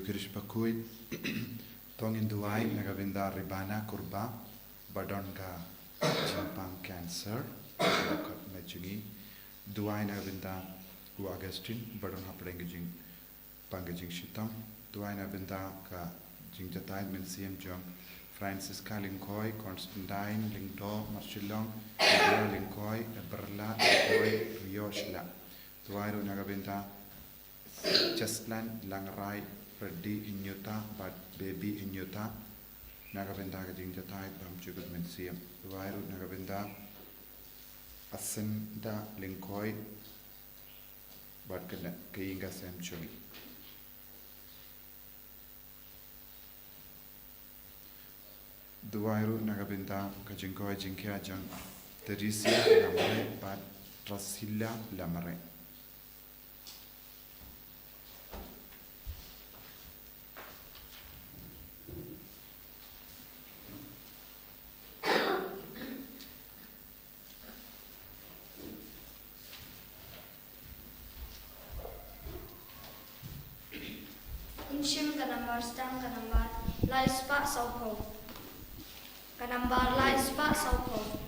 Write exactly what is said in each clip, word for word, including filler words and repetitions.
Kyrpad bakhuid. To ngin duwai na ka bynta Ribana Kurba ba don ka jingpang cancer, ka kot met jong ngi. Duwai na ka bynta u Augustine ba don hapdeng ka jingpang ka jingshitom. Duwai na ka bynta ka jingjatai mynsiem jong Francisca Lyngkhoi, Constantine Lyngdoh Marshillong, Lydia Lyngkhoi, Berla Lyngkhoi Rio Shylla. Duwai ruh na ka bynta Cheslan Langrai, Freddy Hynñiewtrep bad Baby Hynñiewtrep na ka bynta ka jingjatai bymjukut mynsiem. Duwai ruh na ka bynta Asenda Lyngkhoi bad ka ïing ka sem jong ngi. Duwai ruh na ka bynta ka jingkoit jingkhiah jong Theresia Lamre bad Drusilla Lamre. Ngin shim ka nambar sdang, ka nambar lai spah sawphew. Ka nambar lai spah sawphew.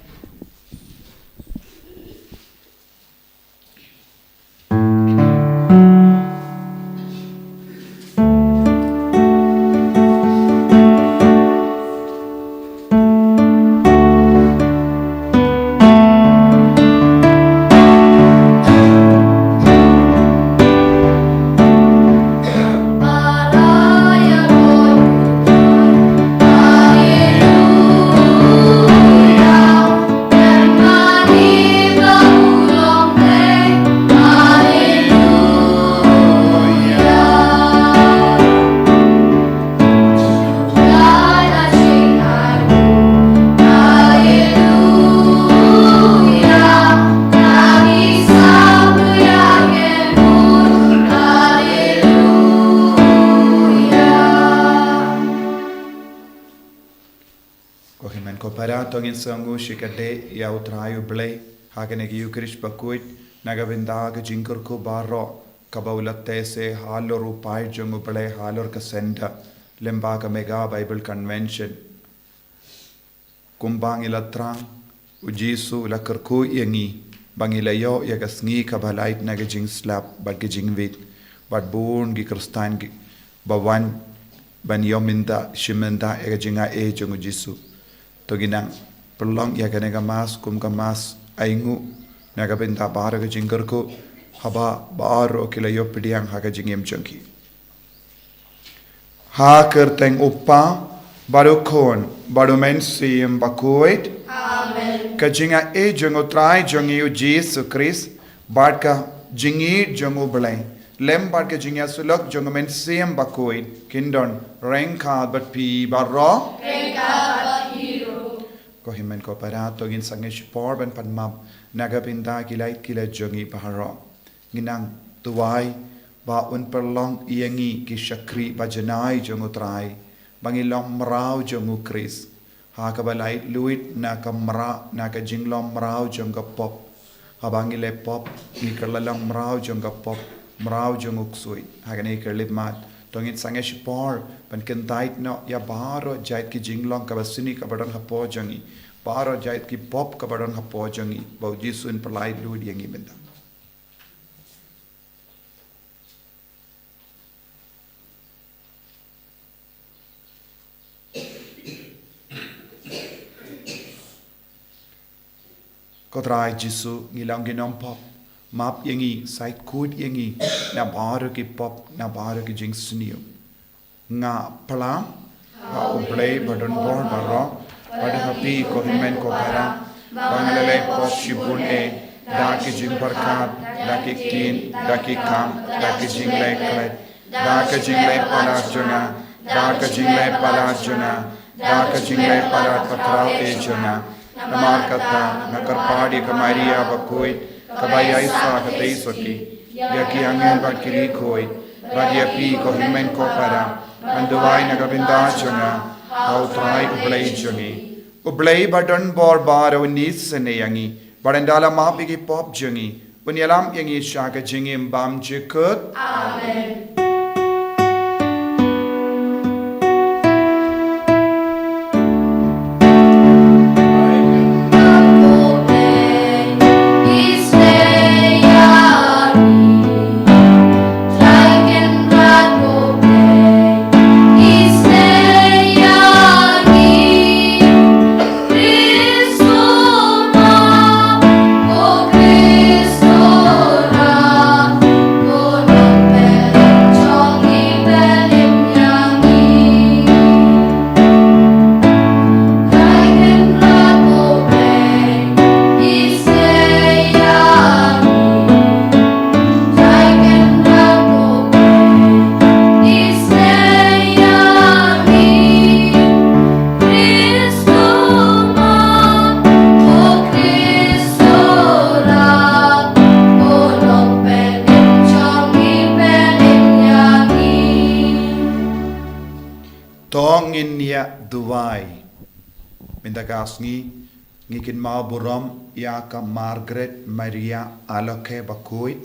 Ko hynmen ko para, to ngin sngewnguh shikatdei ïa U Trai U Blei ha kane ka Ïukharist bakhuid, na ka bynta ka jingkyrkhu baroh kaba u la teh seh halor u paid jong U Blei halor ka senda lyngba ka Mega Bible Convention. Kumba ngi la thrang, U Jisu u la kyrkhu ïa ngi ba ngi la ïoh ïa ka sngi kaba lait na ka jingslap bad ka jingwit, bad bun ki Khristan kiba wan ban ïoh mynta, shim mynta ïa ka jingaiei jong U Jisu. To ngin nang pynlong ïa kane ka Mass kum ka Mass ainguh na ka bynta baroh ka jingkyrkhu, haba baroh ki la ïoh pdiang ha ka jingim jong ki. Ha ka kyrteng U Kpa, bad U Khun, bad U Mynsiem Bakhuid. Amen. Ka jingaiei jong U Trai jong ngi U Jisu Khrist, bad ka jingïeit jong U Blei, lem bad ka jingïasyllok jong U Mynsiem Bakhuid, kin don ryngkat bad phi baroh. Ryngkat bad phi ruh. Ko hynmen ko para, to ngin sangeh shipor ban pan map na ka bynta ki lait ki lait jong ngi baroh. Ngin nang duwai ba un pynlong ïa ngi ki shakri ba janai jong U Trai, ba ngi long mraw jong U Khrist, ha kaba laitluid na ka mra, na ka jinglong mraw jong ka pop. Haba ngi leh pop, ngi kylla long mraw jong ka pop, mraw jong U Ksuid. Ha kane ka khyllipmat, to ngin sangeh shipor ban kyntait noh ïa baroh jait ki jinglong kaba sniew kaba don hapoh jong ngi, baroh jait ki pop kaba don hapoh jong ngi, ba U Jisu un pyllaitluid ïa ngi mynta. Ko Trai Jisu, ngi long ki nongpop, map ïa ngi, sait khuid ïa ngi na baroh ki pop, na baroh ki jingsniew. Nga pla ha U Blei ba don bor baroh, bad ha phi ko hynmen ko para, ba nga la leh pop shibun eh, da ki jingpyrkhat, da ki ktien, da ki kam, da ki jingleh khlaiñ, da ka jingleh palat jong nga, da ka jingleh palat jong nga, da ka jingleh palat ba khraw eh jong nga. Namar kata nga kyrpad ïa ka Maria bakhuid, kaba ïaishah katei sotti, ïa ki angel bad ki riewkhuid, bad ïa phi ko hynmen ko para, ban duwai na ka bynta jong nga ha U Trai U Blei jong ngi. U Blei ba don bor baroh un isynei ïa ngi, bad ynda la map ïa ki pop jong ngi, un ïalam ïa ngi sha ka jingim bymjukut. Amen. Ynda ka sngi ngi kynmaw burom ïa ka Margaret Maria Aloke Bakhuid.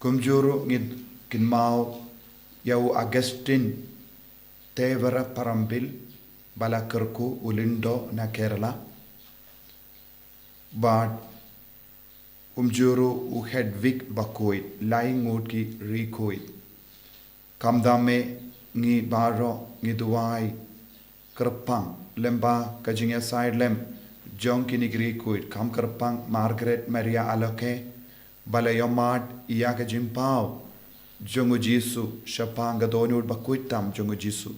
Kumjuh ruh ngi kynmaw ïa u Augustine Thevara Parambil ba la kyrkhu u lyngdoh na Kerala. Bad kumjuh ruh u Hedwig Bakhuid, lai ngut ki riewkhuid. Kumta me ngi baroh ngi duwai kyrpang lyngba ka jingïasaid lem jong kine ki riewkhuid, kam kyrpang Margaret Maria Aloke ba la ïohmad ïa ka jingpaw jong u Jisu shaphang ka dohnud bakhuid tam jong u Jisu.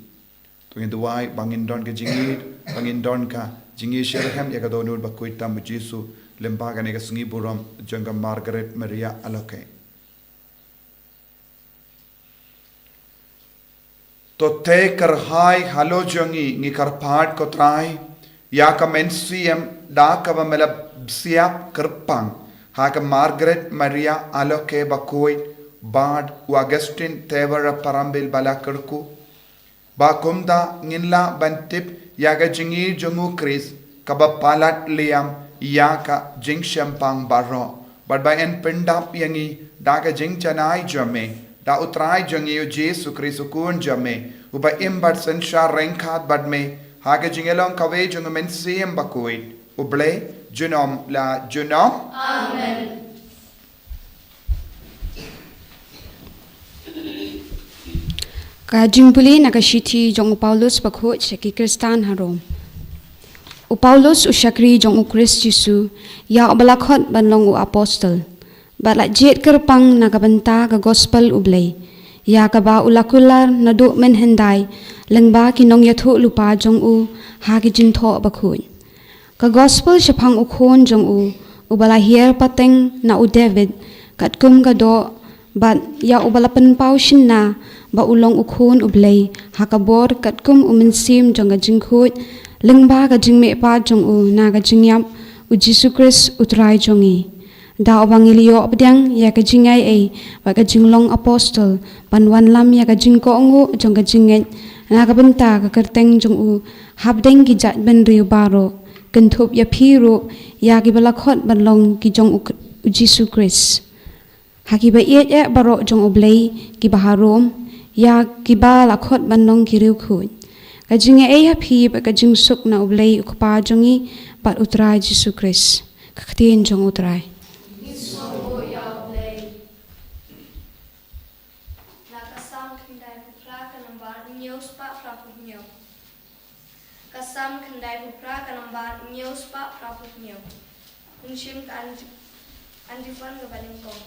To ngin duwai ba ngin don ka jingïeit, ba ngin don ka jingïeit shitrhem ïa ka dohnud bakhuid tam u Jisu lyngba kane ka sngi burom jong ka Margaret Maria Aloke. To te kyrhai halor jong ngi, ngi kyrpad ko Trai ïa ka mynsiem da kaba me la bsiap kyrpang ha ka Margaret Maria Aloke Bakhuid bad u Augustine Thevara Parambil ba la kyrkhu. Ba kumta ngin lah ban tip ïa ka jingïeit jong u Khrist kaba palat liam ïa ka jingshemphang baroh. Bad ba yn pyndap ïa ngi da ka jingjanai jong me, da u Trai jong ngi u Jisu Khrist u Khun jong me, uba im bad synshar ryngkat bad me ha ka jingïalong kawei jong u Mynsiem Bakhuid, U Blei junom la junom. Amen. Ka jingpule na ka shithi jong u Paulus bakhuid sha ki Khristan ha Rom. U Paulus u shakri jong u Khrist Jisu, ïa uba la khot ban long u apostol, bad la jied kyrpang na ka bynta ka gospel U Blei, ïa kaba u la kular naduh mynhyndai lyngba ki nongïathuhlypa jong u ha ki jingthoh bakhuid. Ka gospel shaphang u Khun jong u, uba la hiar pateng na u David katkum ka doh, bad ïa uba la pynpaw shynna ba u long u Khun U Blei ha ka bor katkum u mynsiem jong ka jingkhuid, lyngba ka jingmihpat jong u na ka jingïap, u Jisu Khrist u Trai jong ngi. Da uba ngi la ïoh pdiang ïa ka jingaiei bad ka jinglong apostol, ban wanlam ïa ka jingkohnguh jong ka jingngeit na ka bynta ka kyrteng jong u hapdeng ki jaitbynriew baroh, kynthup ïa phi ruh, ïa kiba la khot ban long ki jong u, u Jisu Khrist. Ha kiba ïeit eh baroh jong U Blei kiba ha Rom, ïa kiba la khot ban long ki riewkhuid. Ka jingaiei ha phi bad ka jingsuk na U Blei u Kpa jong ngi bad u Trai Jisu Khrist. Ka ktien jong u Trai. Na ka Salm khyndaiphew phra ka nambar hynñiew spah phraphew hynñiew. Ka Salm khyndaiphew phra ka nambar hynñiew spah phraphew hynñiew. Ngi shim ka anti-, antiphon kaba nyngkong.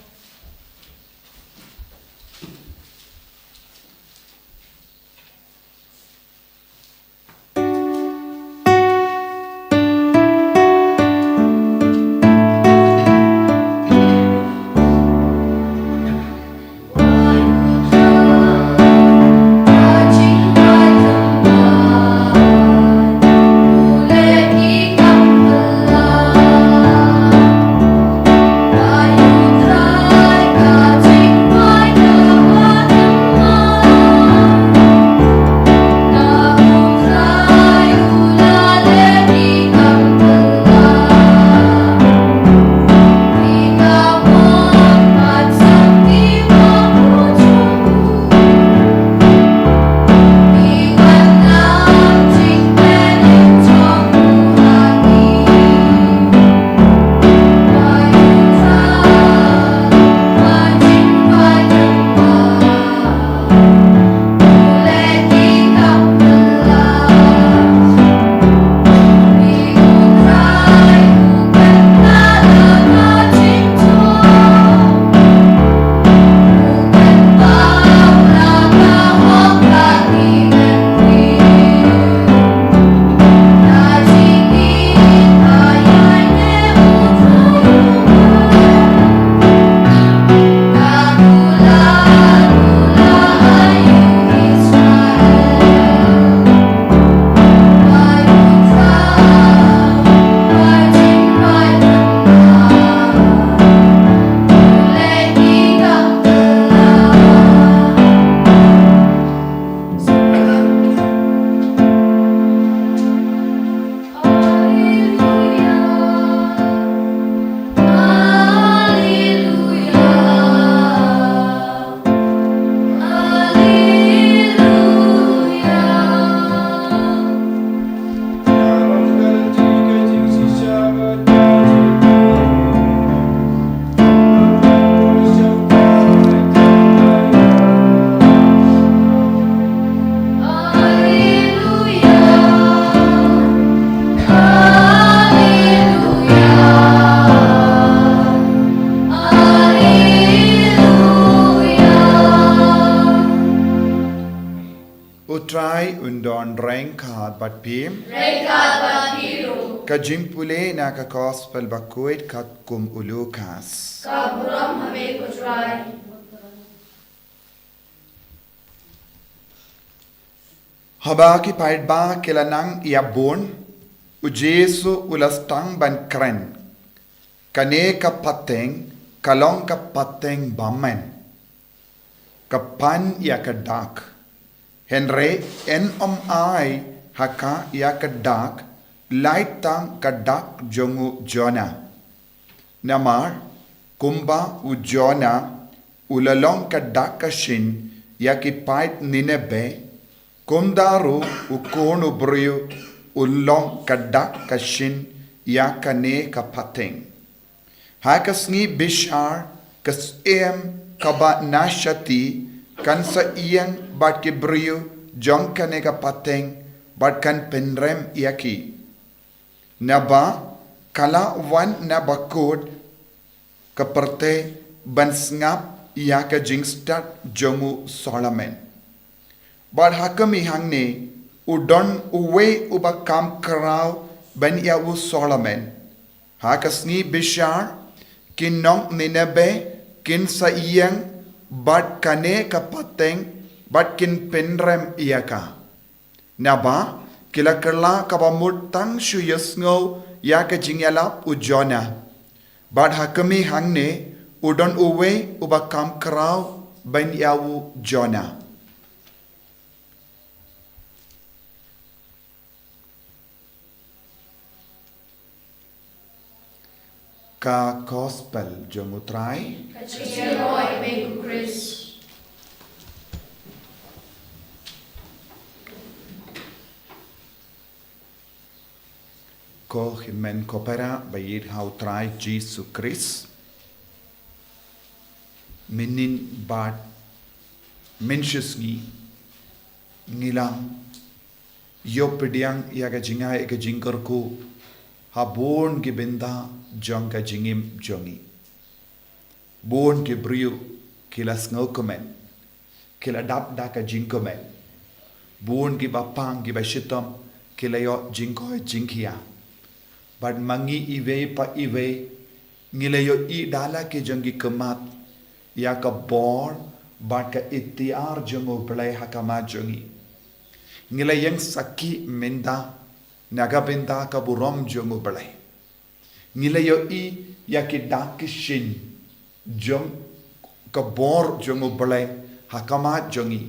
Bad phi. Ryngkat bad phi ruh. Ka jingpule na ka Gospel bakhuid katkum u Lukas. Ka burom ha me ko Trai. Haba ki paidbah ki la nang ïa bun, u Jisu u la sdang ban kren. Kane ka pateng, ka long ka pateng bymmen. Ka pan ïa ka dak. Hynrei yn ym ai ha ka ïa ka dak, lait tang ka dak jong u Jonah. Namar, kumba u Jonah, u la long ka dak ka shin, ïa ki paid Nineveh, kumta ruh u Khun u briew, u long ka dak ka shin, ïa kane ka pateng. Ha ka sngi bishar, ka syiem kaba na shati, kan sa ïeng bad ki briew, jong kane ka pateng, bad kan pynrem ïa ki. Naba, ka la wan na bakut, ka pyrthei ban sngap ïa ka jingstad jong u Solomon. Bad ha khmih hangne, u don uwei uba kham khraw ban ïa u Solomon. Ha ka sngi bishar, ki nong Nineveh, kin sa ïeng, bad kane ka pateng, bad kin pynrem ïa ka. Naba, ki la kylla kaba mut tang shu ïohsngew ïa ka jingïalap u Jonah. Bad ha khmih hangne, u don uwei uba kham khraw ban ïa u Jonah. Ka Gospel jong u Trai. Ka jingïaroh ïa me ko Khrist. Ko hynmen ko para ba ïeit ha u Trai Jisu Khrist. Mynnin bad mynshisngi ngi la ïoh pdiang ïa ka jingai ïa ka jingkyrkhu ha bun ki bynta jong ka jingim jong ngi. Bun ki briew ki la sngewkmen, ki la dap da ka jingkmen. Bun ki bapang ki bashitom ki la ïoh jingkoit jingkhiah. Bad ma ngi iwei pa iwei ngi la ïohi da la ki jong ki khmat ïa ka bor bad ka iktiar jong u Blei ha khmat jong ngi. Ngi la ïeng sakhi mynta na ka bynta ka burom jong u Blei. Ngi la ïohi ïa ki dak ki shin jong ka bor jong u Blei ha khmat jong ngi.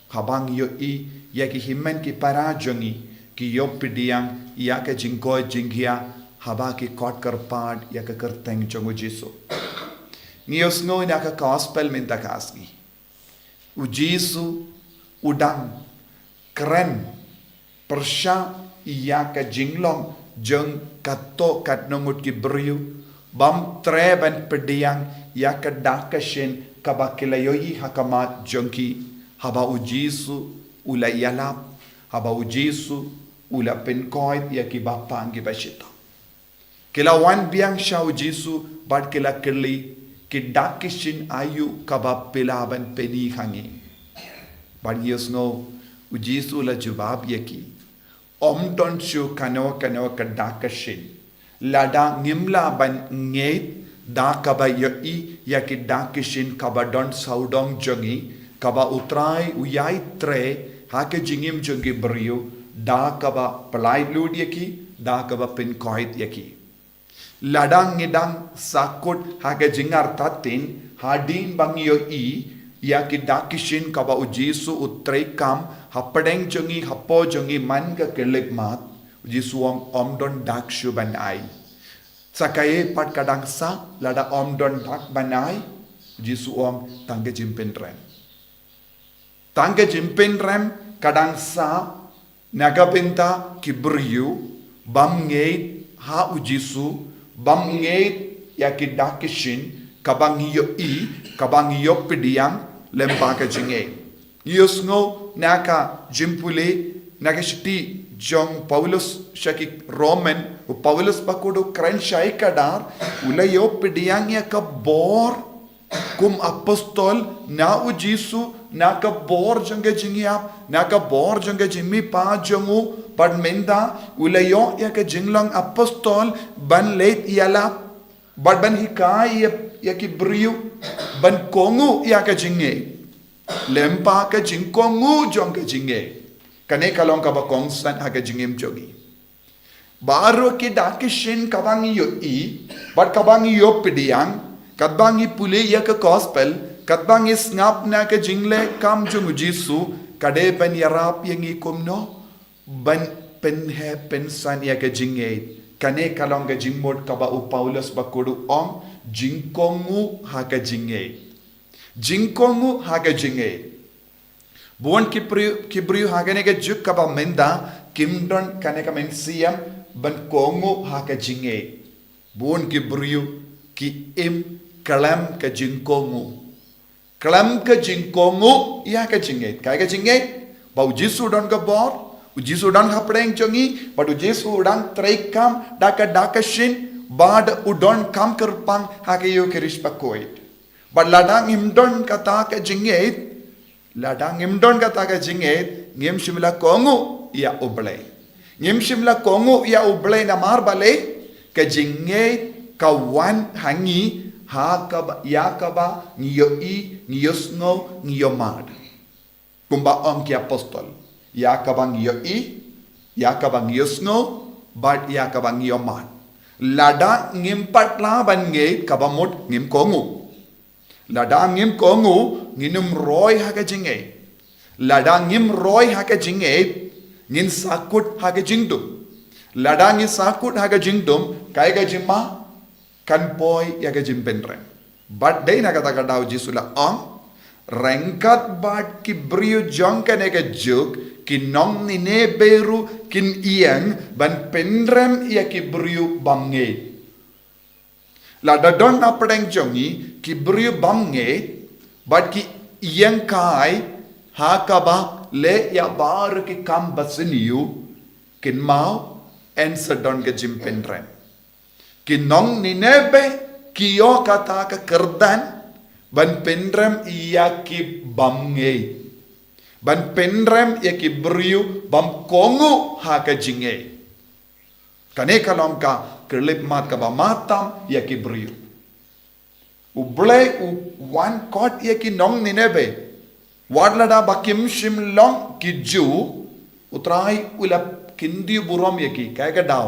Haba ngi ïohi ïa ki hynmen ki para jong ngi ki ïoh pdiang ïa ka jingkoit jingkhiah haba ki khot kyrpad ïa ka kyrteng jong u Jisu. Ngi ïohsngew na ka Gospel mynta ka sngi. U Jisu u dang kren pyrshah ïa ka jinglong jong kato katno ngut ki briew bym treh ban pdiang ïa ka dak ka shin kaba ki la ïohi ha khmat jong ki haba u Jisu u la ïalap, haba u Jisu u la pynkoit ïa ki bapang ki bashitom. Ki la wan biang sha u Jisu bad ki la kylli, ki dak ki shin aïu kaba phi la ban pyni ha ngi? Bad ngi ïohsngew u Jisu u la jubab ïa ki, ym don shuh kano kano ka dak ka shin lada ngim lah ban ngeit da kaba ïohi ïa ki dak ki shin kaba don sawdong jong ngi, kaba u Trai u ïai trei ha ka jingim jong ki briew da kaba pyllait lut ïa ki, da kaba pynkoit ïa ki. Lada ngi dang sa kut ha ka jingartatien hadien ba ngi ïohi ïa ki dak ki shin kaba u Jisu u treikam hapdeng jong ngi, hapoh jong ngi man ka khyllipmat, u Jisu u ong ym don dak shuh ban ai. Sa kaei pat ka dang sah lada ym don dak ban ai? U Jisu u ong tang ka jingpynrem. Tang ka jingpynrem ka dang sah na ka bynta ki briew bym ngeit ha u Jisu, bym ngeit ïa ki dak ki shin kaba ngi ïohi, kaba ngi ïoh pdiang lyngba ka jingngeit. Ngi ïohsngew na ka jingpule na ka shithi jong u Paulus sha ki Roman, u Paulus bakhuid u kren shai kdar, u la ïoh pdiang ïa ka bor Kum apostol na u Jisu, na ka bor jong ka jingïap, na ka bor jong ka jingmihpat jong u, bad mynta u la ïoh ïa ka jinglong apostol ban leit ïalap, bad ban hikai ïa, ïa ki briew ban kohnguh ïa ka jingngeit. Lyngba ka jingkohnguh jong ka jingngeit. Kane ka long kaba kongsan ha ka jingim jong ngi. Baroh ki dak ki shin kaba ngi ïohi, bad kaba ngi ïoh pdiang, katba ngi pule ïa ka gospel, katba ngi sngap na ka jingleh kam jong u Jisu, ka dei ban ïarap ïa ngi kumno, ban pynheh pynsan ïa ka jingngeit. Kane ka long ka jingmut kaba u Paulus bakhuid u ong, jingkohnguh ha ka jingngeit. Jingkohnguh ha ka jingngeit. Bun ki briew, ki briew ha kane ka juk kaba mynta, kim don kane ka mynsiem ban kohnguh ha ka jingngeit. Bun ki briew ki im khlem ka jingkohnguh. Khlem ka jingkohnguh ïa ka jingngeit. Kaei ka jingngeit? Ba u Jisu u don ka bor, u Jisu u don hapdeng jong ngi, bad u Jisu u dang treikam da ka dak ka shin, bad u donkam kyrpang ha ka Eukharist bakhuid. Bad lada ngim don kata ka jingngeit, lada ngim don kata ka jingngeit, ngim shym la kohnguh ïa U Blei. Ngim shym la kohnguh ïa U Blei namar balei, ka jingngeit ka wan ha ngi, ha kaba, ïa kaba ngi ïohi, ngi ïohsngew, ngi ïohmad. Kumba ong ki apostol, ïa kaba ngi ïohi, ïa kaba ngi ïohsngew, bad ïa kaba ngi ïohmad. Lada ngim pat lah ban ngeit, kaba mut ngim kohnguh. Lada ngim kohnguh, ngin ym roi ha ka jingngeit. Lada ngim roi ha ka jingngeit, ngin sahkut ha ka jingdum. Lada ngi sahkut ha ka jingdum, kaei ka jingma, kan poi ïa ka jingpynrem. Bad dei na kata ka daw Jisu la ong, ryngkat bad ki briew jong kane ka juk, ki nong Nineveh ruh kin ïeng ban pynrem ïa ki briew bymngeit. Lada don hapdeng jong ngi ki briew bymngeit, bad ki ïeng kai ha kaba leh ïa baroh ki kam basniew, kynmaw, yn sa don ka jingpynrem. Ki nong Nineveh ki ïoh kata ka kyrdan ban pynrem ïa ki bymngeit, ban pynrem ïa ki briew bym kohnguh ha ka jingngeit. Kane ka long ka khyllipmat kaba matam ïa ki briew. U Blei u wan khot ïa ki nong Nineveh. Wat lada ba kim shym long ki Jiw, U Trai u la kyntiew burom ïa ki, kaei ka daw?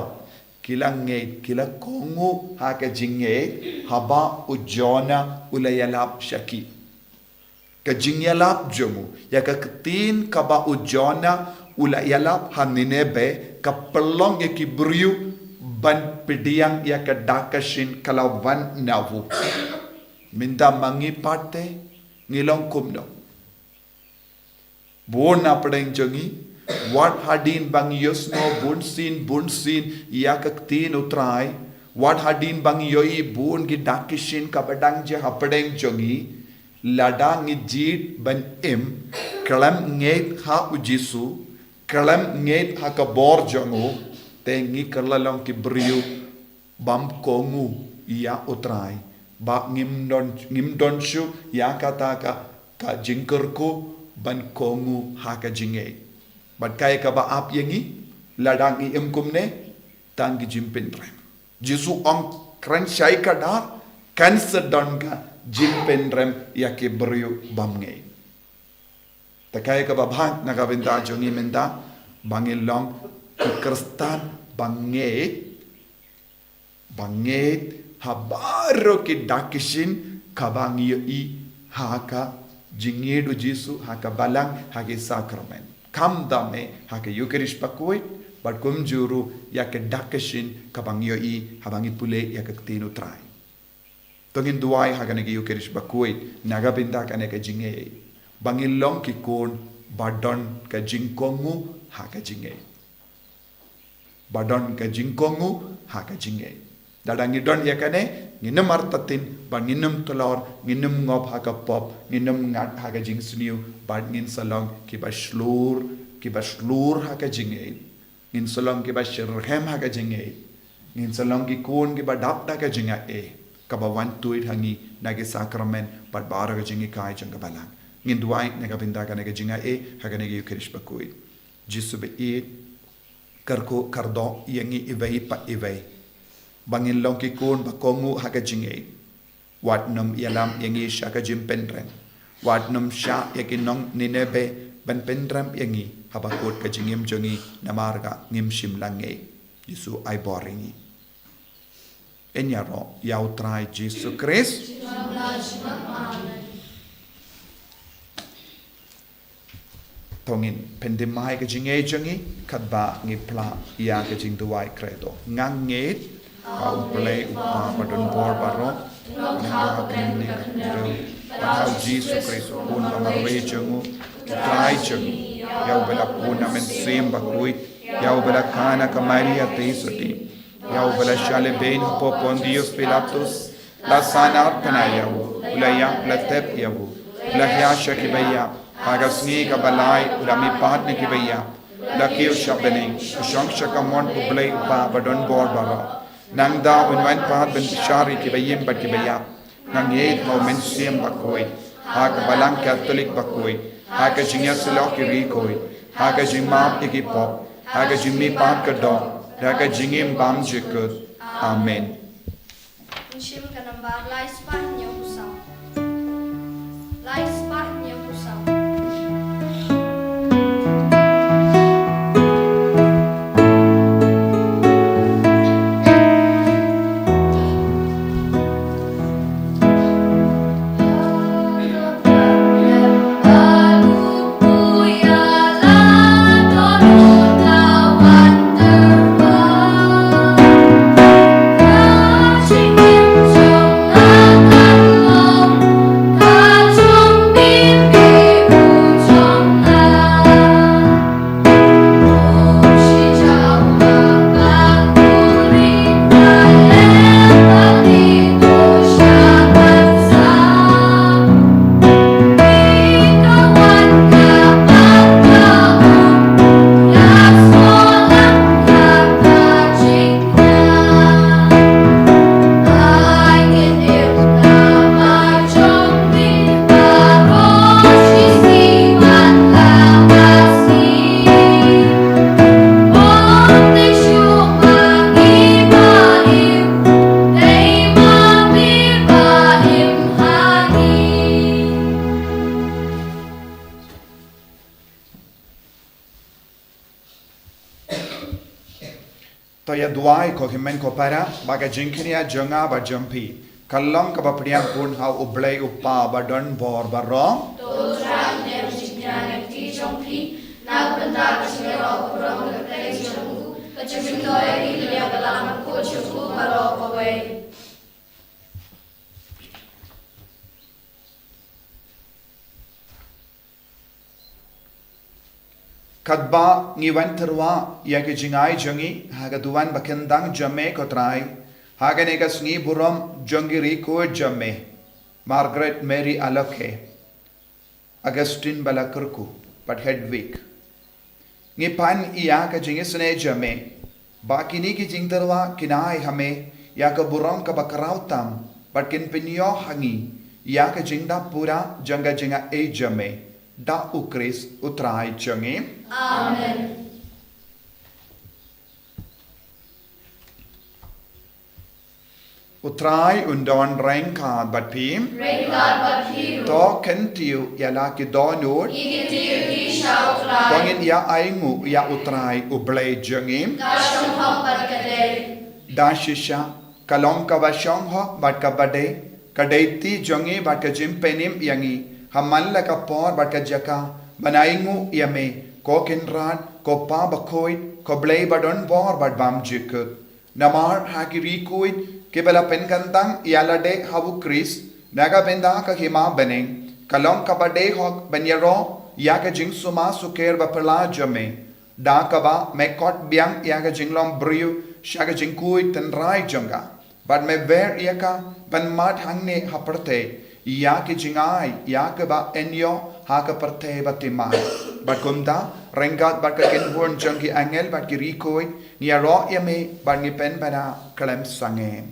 Ki la ngeit, ki la kohnguh ha ka jingngeit, haba u Jonah u la ïalap sha ki. Ka jingïalap jong u, ïa ka ktien kaba u Jonah u la ïalap ha Nineveh, ka pynlong ïa ki briew ban pdiang ïa ka dak ka shin ka la wan na u. Mynta ma ngi pat te, ngi long kumno? Bun hapdeng jong ngi, wat hadien ba ngi ïohsngew bunsien, bunsien ïa ka ktien U Trai, wat hadien ba ngi ïohi bun ki dak ki shin kaba dang jia hapdeng jong ngi, lada ngi jied ban im khlem ngeit ha u Jisu, khlem ngeit ha ka bor jong u, te ngi kylla long ki briew bym kohnguh ïa U Trai, ba ngim don, ngim don shuh ïa kata ka, ka jingkyrkhu ban kohnguh ha ka jingngeit. Bad kaei kaba ap ïa ngi, lada ngi im kumne, tang ki jingpynrem. Jisu ong kren shai kdar, kan sa don ka jingpynrem ïa ki briew bymngeit. Te kaei kaba bha na ka bynta jong ngi mynta, ba ngin long ki Khristan bymngeit, bymngeit ha baroh ki dak ki shin kaba ngi ïohi ha ka jingïeid u Jisu, ha ka balang, ha ki sakramen. Khamtam eh ha ka Eukharist bakhuid, bad kumjuh ruh ïa ki dak ki shin kaba ngi ïohi haba ngi pule ïa ka ktien U Trai. To ngin duwai ha kane ka Eukharist bakhuid na ka bynta kane ka jingïeid, ba ngin long ki khun ba don ka jingkohnguh ha ka jingïeid. Ba don ka jingkohnguh ha ka jingïeid. Lada ngi don ïa kane, ngin ym artatien, bad ngin ym tlor, ngin ym ngop ha ka pop, ngin ym ngat ha ka jingsniew, bad ngin sa long kiba shlur, kiba shlur ha ka jingïeid. Ngin sa long kiba shitrhem ha ka jingïeid. Ngin sa long ki khun kiba dap da ka jingaiei. kaba wan tuid ha ngi na ki sakramen bad baroh ka jinghikai jong ka Balang. Ngin duwai na ka bynta kane ka jingaiei ha kane ka Ïukharist bakhuid. Jisu baieit, kyrkhu kyrdoh ïa ngi iwei pa iwei ba ngin long ki khun ba kohnguh ha ka jingngeit. Wat nym ïalam ïa ngi sha ka jingpynrem. Wat nym shah ïa ki nong Ninebe ban pynrem ïa ngi haba kut ka jingim jong ngi, namar ba ngim shym la ngeit. Jisu, ai bor ïa ngi. Ngin ïaroh ïa U Trai Jisu Khrist. To ngin pyndem ïa ka jingngeit jong ngi katba ngi phla ïa ka jingduwai Credo. Nga ngeit ha U Blei U Kpa badonbor baroh, nangta ha U Jisu Khrist U Khun bamarwei jong U Trai jong ngi, ïa uba la bun na Mynsiem Bakhuid, ïa uba la kha na ka Maria Theisotti, ïa uba la shah lehbeiñ hapoh Pontius Pilatus, la sahnarphna ïa u, u la ïap, la tep ïa u, u la hiar sha kiba ïap, ha ka sngi kaba lai u la mihpat na kiba ïap, u la kiew sha bneng, u shong sha kamon U Blei U Kpa badonbor baroh. Nangta un wan pat ban bishar ïa kiba im bad kiba ïap. Nga ngeit ha U Mynsiem Bakhuid, ha ka Balang Katholik bakhuid, ha ka jingïasyllok ki riewkhuid, ha ka jingmap ïa ki pop, ha ka jingmihpat ka doh, ha ka jingim bymjukut. Amen. Ngi shim ka nambar lai spah hynñiew phew saw. Lai spah hynñiew phew saw. To ïa duwai ko hynmen ko para, ba ka jingkñia jong nga bad jong phi ka long kaba pdiang bun ha U Blei U Kpa badonbor baroh. To Trai, ne jingkñia na ka kti jong phi, na ka bynta ka jingïaroh burom ka kti jong u, ka jingmyntoi ïa ka la na ka jong u baroh kawei. Katba ngi wan tyrwa ïa ki jingai jong ngi ha ka duwan ba kyndang jong me ko Trai, ha kane ka sngi burom jong ki riewkhuid jong me, Margaret Mary Aloke, Augustine ba la kyrkhu, bad Hedwig. Ngi pan ïa ka jingisynei jong me, ba kine ki jingtyrwa kin ai ha me ïa ka burom kaba khraw tam, bad kin pynïoh ha ngi ïa ka jingdap pura jong ka jingaiei jong me, da U Khrist U Trai jong ngi. Amen. U Trai un don ryngkat bad phi. Ryngkat bad phi ruh. To kyntiew ïa la ki dohnud. Ngi kyntiew ïa ki sha U Trai. To ngin ïa ainguh ïa U Trai U Blei jong ngi. Ka shong hok bad ka dei. Da shisha, ka long kaba shong hok bad kaba dei, ka dei ti jong ngi bad ka jingpynim ïa ngi, ha man la ka por bad ka jaka, ban ainguh ïa me, ko Kynrad, ko Pa bakhuid, ko Blei badonbor bad bymjukut. Namar ha ki riewkhuid kiba la pynkyntang ïalade ha U Khrist na ka bynta ka hima bneng, ka long kaba dei hok ban ïaroh ïa ka jingsumar sukher baphylla jong me, da kaba me khot biang ïa ka jinglong briew sha ka jingkhuid tynrai jong ka, bad me wer ïa ka ban mad hangne ha pyrthei ïa ki jingai ïa kiba yn ïoh ha ka pyrthei bathymmai. Bad kumta, ryngkat bad ka kynhun jong ki angel bad ki riewkhuid, ngi ïaroh ïa me bad ngi pynpaw khlem sangeh.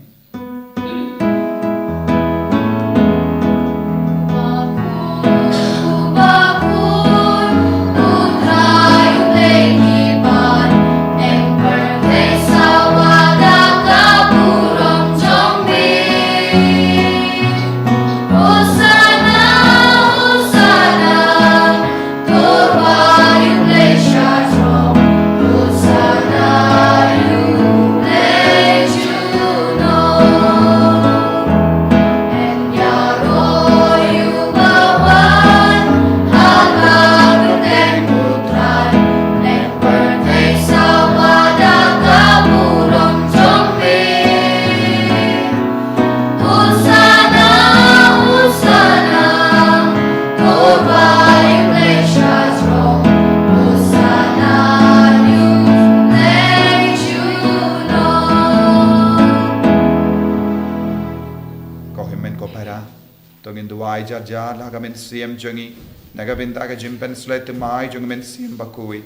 Ngin duwai jar jar la ka mynsiem jong ngi, na ka bynta ka jingpynshlei thymmai jong ka mynsiem bakhuid,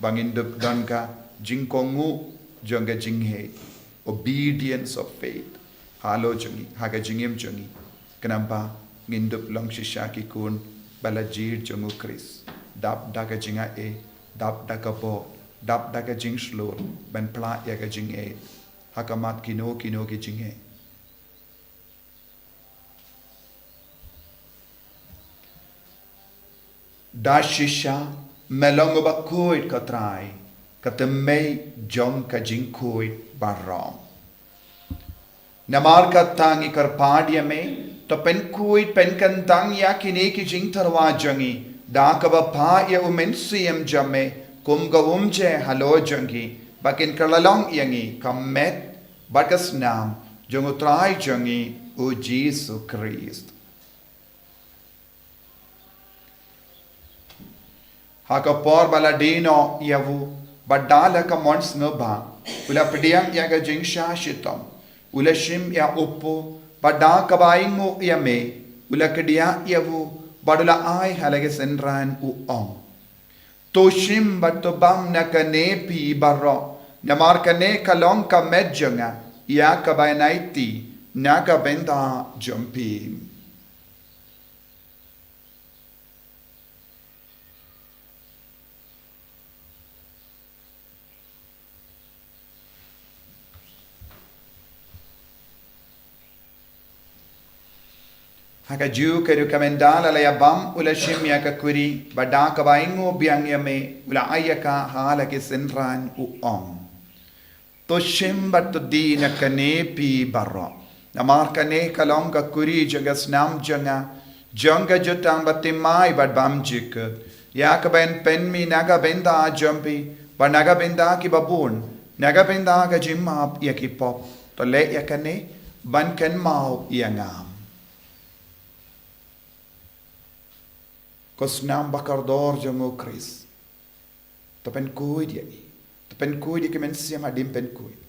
ba ngin dup don ka jingkohnguh jong ka jingngeit, obedience of faith, halor jong ngi, ha ka jingim jong ngi. Khnang ba ngin dup long shisha ki khun ba la jied jong u Khrist, dap da ka jingai, dap da ka bor, dap da ka jingshlur, ban pla ïa ka jingngeit ha ka mat kino kino ki jingngeit. Da shisha me long uba khuid, ko Trai, ka thymmei jong ka jingkhuid baroh. Namar kata ngi kyrpad ïa me, to pynkhuid pynkyntang ïa kine ki jingtyrwa jong ngi da kaba phah ïa u Mynsiem jong me kum ka umje halor jong ngi, ba kin kylla long ïa ngi ka met bad ka snam jong u Trai jong ngi u Jisu Khrist. Ha ka por ba la die noh ïa u, bad da la ka mon sngewbha, u la pdiang ïa ka jingshah shitom, u la shim ïa u kpu, bad da kaba ainguh ïa me, u la kdiah ïa u, bad u la ai ha la ki synran, u ong: To shim bad to bam na kane phi baroh, namar kane ka long ka met jong nga, ïa kaba yn aiti na ka bynta jong phi. Ha kajuh ka ruh, ka mynta la la ïa bam, u la shim ïa ka kuri, bad da kaba ainguh biang ïa me, u la ai ïa ka ha la ki synran, u ong: To shim bad to die na kane phi baroh, namar kane ka long ka kuri jong ka snam jong nga, jong ka jutang bathymmai bad bymjukut, ïa kaba yn pynmih na ka bynta jong phi bad na ka bynta kiba bun, na ka bynta ka jingmap ïa ki pop. To leh ïa kane ban kynmaw ïa nga. Ko snam bakordor jong u Khrist, to pynkhuid ïa ngi. To pynkhuid ïa ki mynsiem hadien pynkhuid.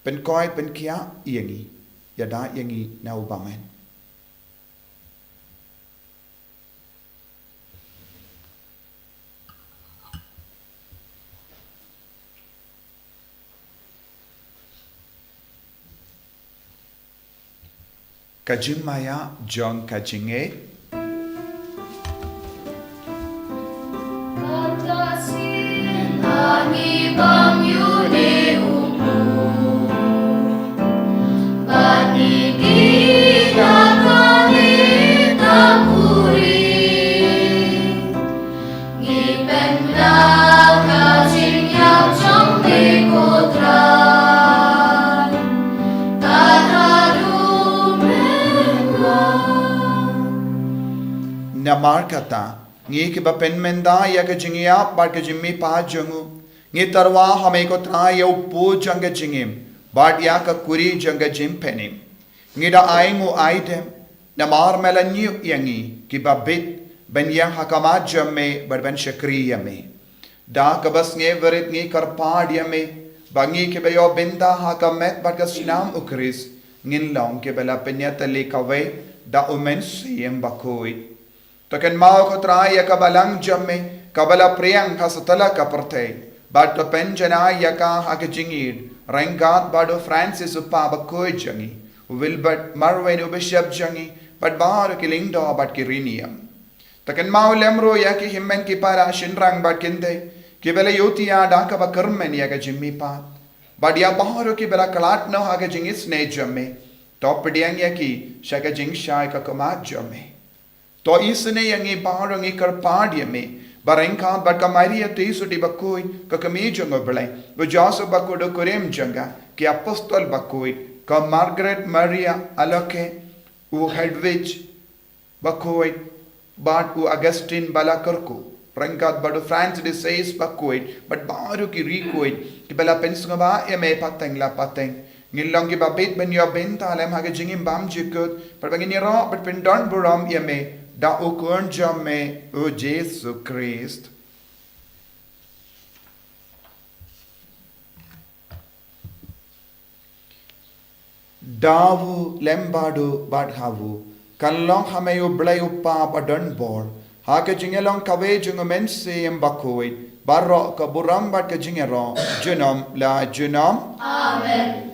Pynkhuid, pynkhiah ïa ngi. Ïada ïa ngi na u bymman. Ka jingmaïa jong ka jingngeit. Ngi pynbna ka jingïap jong me ko Trai, bad haduh mynta. Namar kata, ngi kiba pynmynta ïa ka jingïap bad ka jingmihpat jong u, ngi tyrwa ha me ko Trai ïa u kpu jong ka jingim, bad ïa ka kuri jong ka jingpynim. Ngi da ainguh aidem, namar me la ñiuh ïa ngi kiba bit ban ïeng ha khmat jong me bad ban shakri ïa me. Da kaba sngewrit ngi kyrpad ïa me, ba ngi kiba ïoh bynta ha ka met bad ka snam u Khrist, ngin long kiba la pynïatylli kawei da u Mynsiem Bakhuid. To kynmaw ko Trai ïa ka balang jong me, kaba la phriang ha satlak ka pyrthei, bad to pynjanai ïa ka ha ka jingïeid, ryngkat bad u Francis u Papa bakhuid jong ngi, u Wilbert Marwein u Bishop jong ngi, bad baroh ki lyngdoh bad ki riewniam. To kynmaw lem ruh ïa ki hynmen ki para shynrang bad kynthei, kiba la ïohthiah da kaba kyrmen ïa ka jingmihpat, bad ïa baroh kiba la khlad noh ha ka jingisynei jong me. To pdiang ïa ki sha ka jingshai ka khmat jong me. To isynei ïa ngi baroh, ngi kyrpad ïa me, ba ryngkat bad ka Maria Theisotti bakhuid, ka Kmie jong u Blei, u Joseph bakhuid u kurim jong ka, ki Apostol bakhuid, ka Margaret Maria Alacoque, u Hedwig bakhuid, bad u Augustine ba la kyrkhu, ryngkat bad u Francis de Sales bakhuid, bad baroh ki riewkhuid kiba la pynsngewbha ïa me pateng la pateng. Ngin long kiba bit ban ïoh bynta lem ha ka jingim bymjukut, bad ba ngin ïaroh bad pyndonburom ïa me da u Khun jong me u Jisu Khrist. Da u lem bad u bad ha u, Kan long ha me U Blei U Kpa ba don bor, ha ka jingïalong kawei jong U Mynsiem Bakhuid, baroh ka burom bad ka jingïaroh, junom la junom. Amen.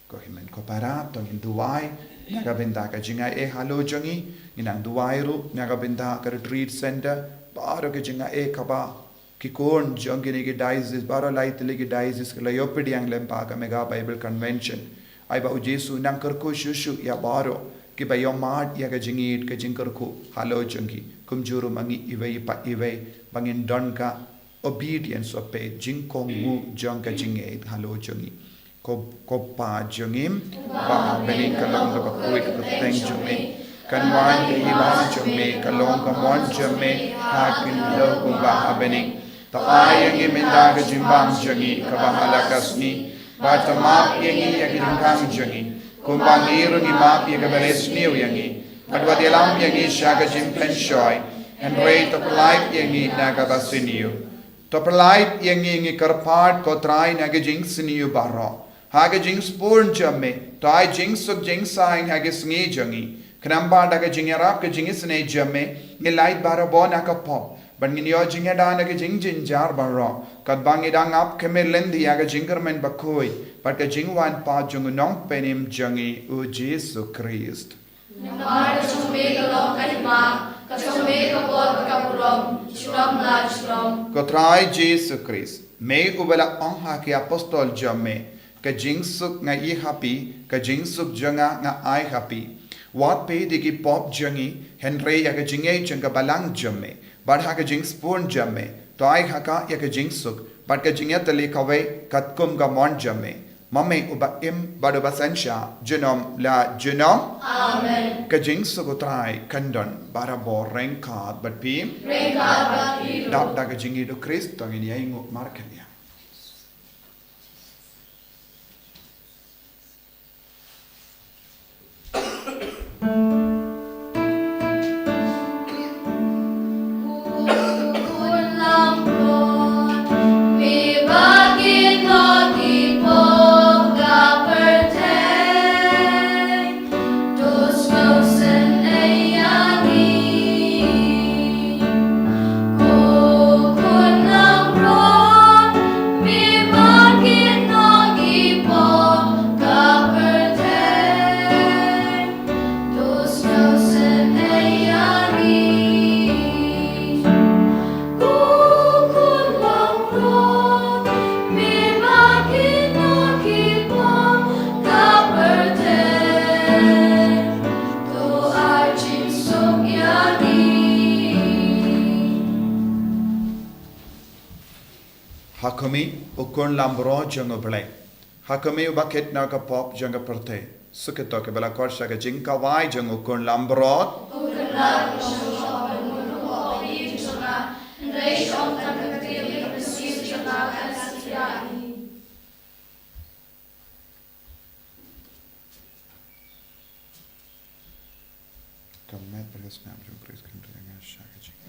Ko hynmen ko para, to ngin duwai na ka bynta ka jingai ei halor jong ngi. Ngin nang duwai ruh na ka bynta ka retreat center, baroh ka jingai ei kaba ki khun jong kine ki diocese, baroh lai tylli ki diocese ki la ïoh pdiang lem bad ka Mega Bible Convention. Ai ba U Jisu nang kyrkhu shuh shuh ïa baroh kiba ïohmad ïa ka jingïeit ka jingkyrkhu halor jong ki. Kumjuh ruh ma ngi iwei pa iwei ba ngin don ka obedience of faith, jingkohnguh jong ka jingïeit halor jong ngi. Ko, ko Pa jong ngi ba ha bneng, ka long kaba khuid ka kyrteng jong me. Kan wan ka hima jong me, ka long ka mon jong me ha khyndew kumba ha bneng. To ai ïa ngi mynta ka jingbam jong ngi kaba ha la ka sngi. Bad to map ïa ngi ïa ki jingkhang jong ngi, kumba ngi ruh ngi map ïa kiba riewsniew ïa ngi. Bad wat ïalam ïa ngi sha ka jingpynshoi, hynrei to pyllait ïa ngi na kaba sniew. To pyllait ïa ngi, ngi kyrpad ko Trai, na ka jingsniew baroh. Ha ka jingspur jong me, to ai jingsuk jingsaiñ ha ka sngi jong ngi. Khnang ba da ka jingïarap ka jingisynei jong me, ngin lait barabor na ka pop, bad ngin ïoh jingïada na ka jingjynjar baroh, katba ngi dang ap khmih lynti ïa ka jingkyrmen bakhuid bad ka jingwan pat jong U Nongpynim jong ngi U Jisu Khrist. Namar ka jong me ka long ka hima, ka jong me ka bor, ka burom, junom la junom. Ko Trai Jisu Khrist, me uba la ong ha ki apostol jong me, ka jingsuk nga ai ha phi, ka jingsuk jong nga nga ai ha phi. Wat peit ïa ki pop jong ngi, hynrei ïa ka jingïeit jong ka Balang jong me. Bad ha ka jingspur jong me, to ai ha ka ïa ka jingsuk bad ka jingïatylli kawei katkum ka mon jong me. Ma me uba im bad uba synshar, junom la junom. Amen. Ka jingsuk U Trai kan don barabor ryngkat bad phi. Ryngkat bad phi ruh. Dap da ka jingïeit U Khrist, to ngin ïa ainguh markylliang. Ha khmih, U Khun Lambrot jong U Blei. Ha khmih, uba kit na ka pop jong ka pyrthei. Suk ïa to kiba la khot sha ka jingkhawai jong U Khun Lambrot. Ka met bad ka sngap jong U Khrist kan ri ïa nga sha ka jingim.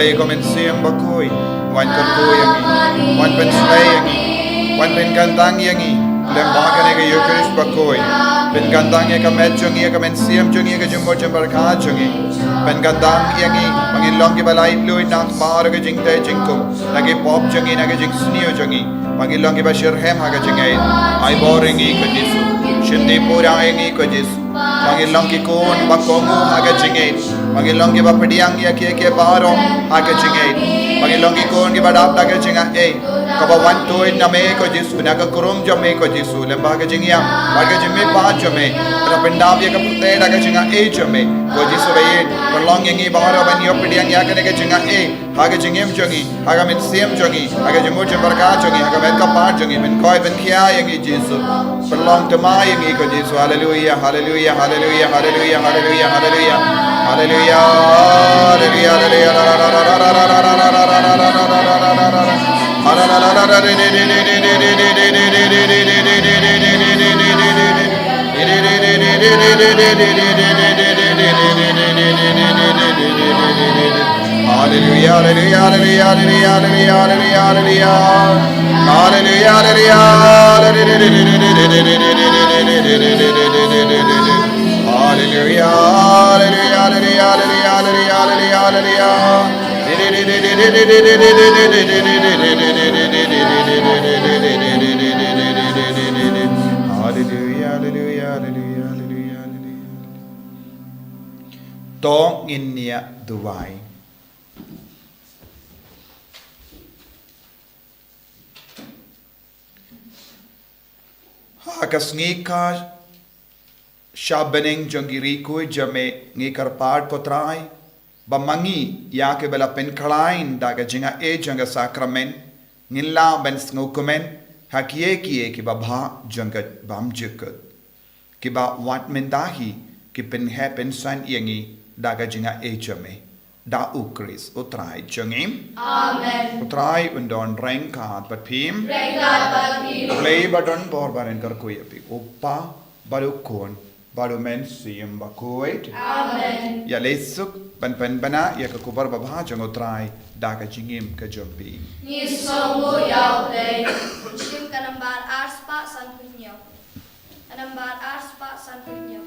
Ko Mynsiem Bakhuid, wan kyrkhu ïa ngi, wan pynshlei ïa ngi, wan pynkyntang ïa ngi lyngba kane ka Eucharist bakhuid. Pynkyntang ïa ka met jong ngi, ïa ka mynsiem jong ngi, ïa ka jingmut jingpyrkhat jong ngi. Pynkyntang ïa ngi ba ngin long kiba laitluid na ka bynta ka jingtei jingkhum, na ki pop jong ngi, na ka jingsniew jong ngi, ba ngin long kiba shitrhem ha ka jingngeit. Ai bor ïa ngi ko Jisu. Shim dei pura ïa ngi ko Jisu. Ba ngin long ki khun ba kohnguh ha ka jingngeit. Ba ngin long kiba pdiang ïa kiei kiei baroh ha ka jingngeit. Ba ngin long ki khun kiba dap da ka jingaiei, kaba wan tuid na me ko Jisu, na ka kurum jong me ko Jisu, lyngba ka jingïap bad ka jingmihpat jong me. Ba la pyndap ïa ka pyrthei da ka jingaiei jong me ko Jisu. Ba ïeit, pynlong ïa ngi baroh ban ïoh pdiang ïa kane ka jingaiei ha ka jingim jong ngi, ha ka mynsiem jong ngi, ha ka jingmut jingpyrkhat jong ngi, ha ka met ka phad jong ngi. Pynkoit pynkhia ïa ngi Jisu. Pynlong thymmai ïa ngi ko Jisu. Haleluia, haleluia, haleluia, haleluia, haleluia, haleluia. Haleluia, haleluia, haleluia. Haleluia, haleluia, haleluia, haleluia, haleluia, haleluia. Haleluia, haleluia, haleluia, haleluia, haleluia. Haleluia, haleluia, haleluia, haleluia, haleluia, haleluia, haleluia. Haleluia, haleluia, haleluia, haleluia, haleluia, haleluia. To ngin ïa duwai. Ha ka sngi ka sha bneng jong ki riewkhuid jong me, ngi kyrpad ko Trai, ba ma ngi ïa kiba la pynkhlaiñ da ka jingaiei jong ka sakramen, ngin lah ban sngewkmen ha kiei kiei kiba bha jong ka bymjukut, kiba wat mynta hi ki pynheh pynsan ïa ngi da ka jingaiei jong me. Da U Khrist U Trai jong ngi. Amen. U Trai un don ryngkat bad phi. Ryngkat bad phi. U Blei ba don bor ba un kyrkhu ïa phi, U Kpa bad U Khun bad U Mynsiem Bakhuid. Amen. Ïaleh suk ban pynbna ïa ka khubor babha jong U Trai da ka jingim ka jong phi. Ngi sngewbha ïa U Blei. Shim ka nambar ar spah sanphew hynñiew. Ka nambar ar spah sanphew hynñiew.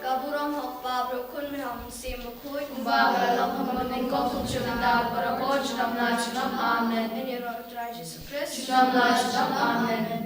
Ka burom ha U Kpa, bad U Khun, bad U Mynsiem Bakhuid. Kumba ka la long ha kaba nyngkong, kum shynna, barabor, junom la junom. Amen. Ïaroh ïa U Trai Jisu Khrist. Junom la junom. Amen.